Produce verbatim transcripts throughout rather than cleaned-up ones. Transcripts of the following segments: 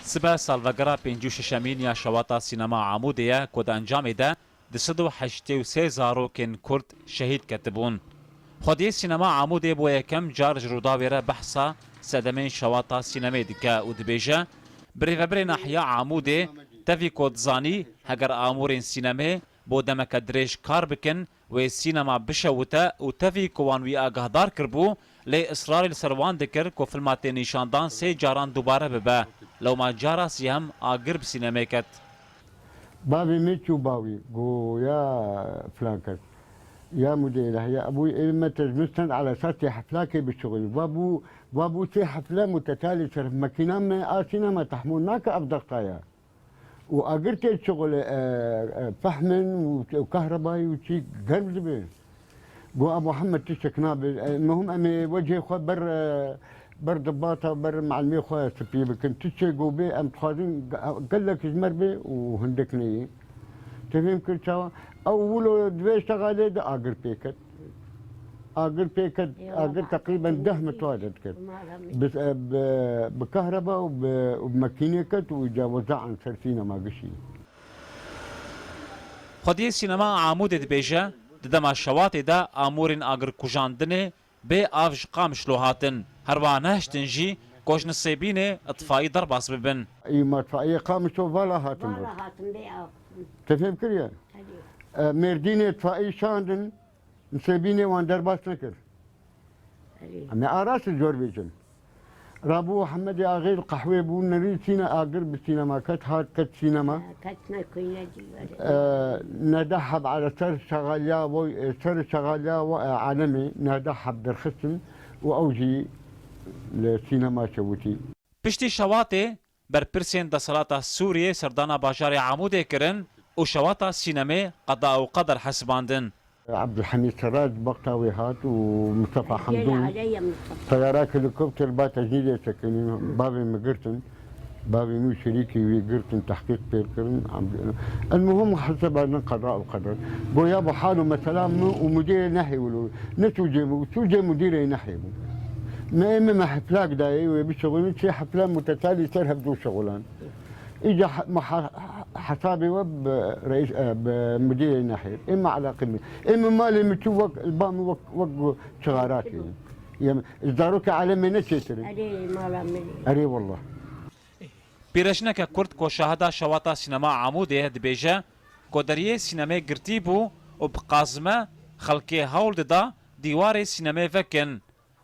Sibe salvegera pêncî û şeşemîn ya Şewata Sînema Amûdê ye ku di encamê de du sed û heştê û sê zarokên Kurd şehîd ketibûn. Xwediyê Sînema Amûdê bo yekem car ji Rûdawê re behsa sedemên Şewata Sînemê dike û dibêje, Birêvebirê Nahiya Amûdê tevî ku dizanî heger amûrên sînemê bo demeke dirêj kar bikin, wê sînema bişewite û tevî ku wan wî agahdar kiribû, lê israrê li ser wan dikir ku filma tê nîşandan sê caran dubare bibe, lewma cara sêyem agir bi sînemê ket. Bavê min çû bawî, got, "Ya filan kes, ya mudêr, ya ebû ê me tecmîz ten ala esas tê heflakê bişuxulî." Va bû, va bû sê hefle mutetalî ser mekîna me a sînema tehmûl nake ev dexta ya. û agir tê şixulê, e, e, fehmin û, û kahrebayî û çî germ dibe. Got, "Ebu Muhammed tiştek nabe. E, muhim em ê wecihê xwe ber, e, ber dibata, ber melimê xwe spî bikin. Tiştê ku bê em dixwazin ge-, gelek ji me re bê û hindik neyê." Te fêm kir çawa? Ew wilo di vê şexalê de agir pê ket. Agir pê ket, agir teqrîben deh metre de diket. Bi, e, bi, bi kahreba û bi, û bi mekînê ket û îca weza an ser sînema gişî. Xwediyê Sînema Amûdê dibêje, di dema şewatê de amûrên agirkujandinê bê av ji Qamişlo hatin. Herwiha nehiştin jî ku ji Nisêbînê îtfaî derbas bibin. Î ma îtfaîyê Qamişlo vala hatin vir. Vala hatin bê av. Te fêm kiriye? Hadi. E, Mêrdînê îtfaî şandin, Nisêbînê wan derbas nekir. Erê. Em ê arast zor bêjin. Rabû Hemedê Axê li qehwê bû, nerî sîne agir bi sînema ket, hat ket sînema. Ha, ketine kuyne cî were. Ee, nehde heb ala ser şexaliya wo, e, ser şexaliya wo, e, alemê nehde heb derxistin û ew jî li sînema şewitî. Piştî şewatê, berpirsên desthilata Sûriyê serdana bajarê Amûdê kirin û şewata sînemê qeda û qeder hesibandin. Abdulhamîd Serrac bexta wê hat û Mustafa Hemdûn. Teyara helikopter ba tecnîdê sekinîn. Bavê min girtin. Bavê min û şerîkê wî girtin, tehqîq pê kirin. El muhim hesibandin qeda û qeder. Goya bi hal û mesela min û mudîrê nehê wilo. Ne sûcê min, sûcê mudîrê nehê bû. Me ê min me heflak dayê wê bişixulin, çê hefla mutetalî ser hevdû şixulan. Îca he-, me ha-, hesabê we bi reîs, e, bi mudîrê nehê. Ê me eleqê min. Ê min malê min çû wek, li ba min wek, wek çixarakê. Yem, ji zarokê alemê ne çêtir in. Erê, mala min. Erê, wallah. Pîrejineke Kurd ku şahida şewata sînema Amûdê ye dibêje ku deriyê sînemê girtî bû û bi qazime xelkê hewl dida dîwarê sînemê vekin.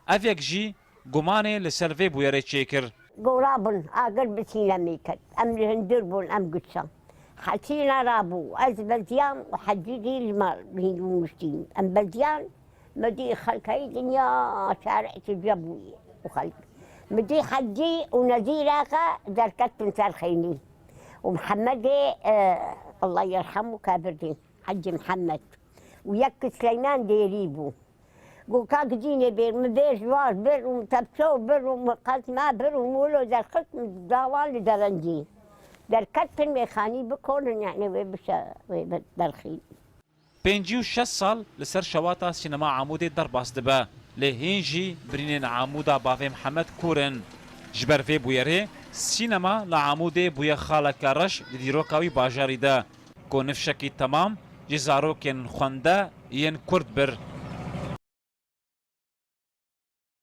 Ev yek jî gumanê li ser vê bûyerê çêkir. Gora bûn, agir bi sînemê ket. Em li hundir bûn, em guçan. Hesîna rabû, ez beziyam û Hecî jî li mal hîn û nuştîn. Em beziyan, me dî xelkeyî dinya şarê tije bûyî û xelk. Me dî Hecî û Nezîreke derketin ser xeynî. Û Mihemedê, e, Allah yerhemû, kabir dîn. Hecî Mihemed. Û yek Sileyman Dêrî bû. Got, "Ka gidînê bêr, min bêr ji vaj bir û min tepçew bir û min qezma bir û min wilo derxist min dawan li derencî." Derketin mêxanî bikonin, yani wê bişe, wê bi-, derxî. Pêncî û şeş sal li ser şewata sînema Amûdê derbas dibe, lê hîn jî birînên Amûda bavê Mihemed kûr in. Ji ber vê bûyerê, sînema li Amûdê bûye xaleke reş di dîroka wî bajarî de. Ku nifşekî temam ji zarokên xwende yên Kurd bir.